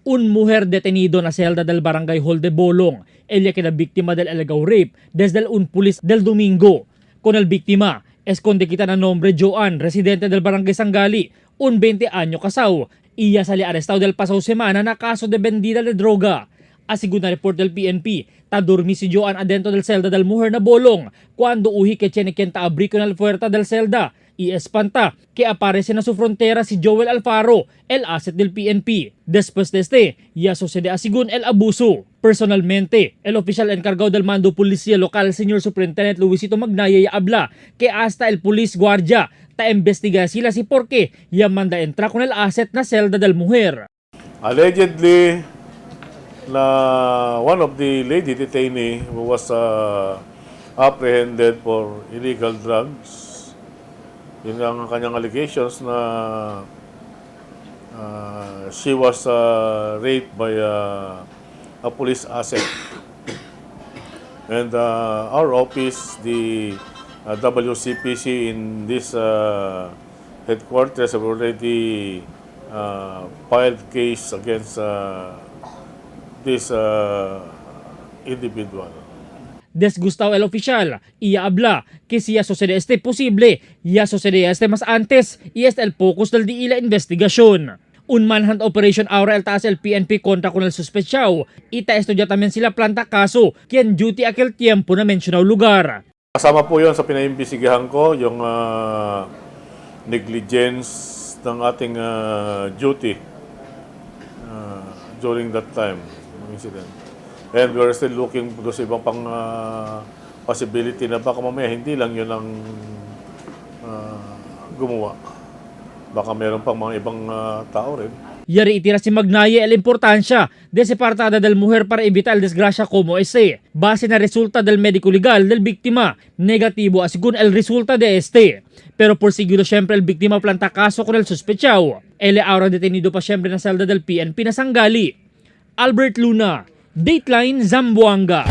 Un mujer detenido na celda del Barangay Hall de Bolong. Ella queda víctima del alegado rape desde el un pulis del domingo. Con el víctima, esconde kita na nombre Joan, residente del Barangay Sangali, un 20 año casado. Iya sali arestado del pasado semana na caso de vendida de droga. Asigun na report del PNP, ta dormi si Joan adentro del celda del mujer na Bolong cuando uhi que tiene quien ta abri con el puerta del celda y espanta que aparece na su frontera si Joel Alfaro, el asset del PNP. Después de este, ya sucede asigun el abuso. Personalmente, el oficial encargado del mando policía local, Señor Superintendent Luisito Magnaya, ya habla que hasta el police guardia ta investiga sila si por qué ya manda entra con el asset na celda del mujer. Allegedly, na one of the lady detainee who was apprehended for illegal drugs, yun ang kanyang allegations na she was raped by a police asset. And our office, the WCPC in this headquarters have already filed case against this individual. Desgustado el oficial y habla que si ya sucede este posible, ya sucede este más antes y este el focus del di la investigación. Un manhunt operation ahora el taas el PNP contra con el sospechado y ta estudia también sila planta caso quien duty aquel tiempo na mencionado lugar. Kasama po yun sa pinaimbestigahan ko, yung negligence ng ating duty during that time, ng incident. And we're still looking doon sa ibang pang possibility na baka mamaya hindi lang yun ang gumawa. Baka meron pang mga ibang tao rin. Yari itira si Magnaye el importancia de separtada del mujer para evitar el desgracia como ese. Base na resulta del médico legal del víctima, negativo según el resulta de este. Pero por seguro siyempre el víctima planta caso con el sospechado. El ahora detenido pa siyempre na celda del PNP na Sangali. Albert Luna, Dateline Zamboanga.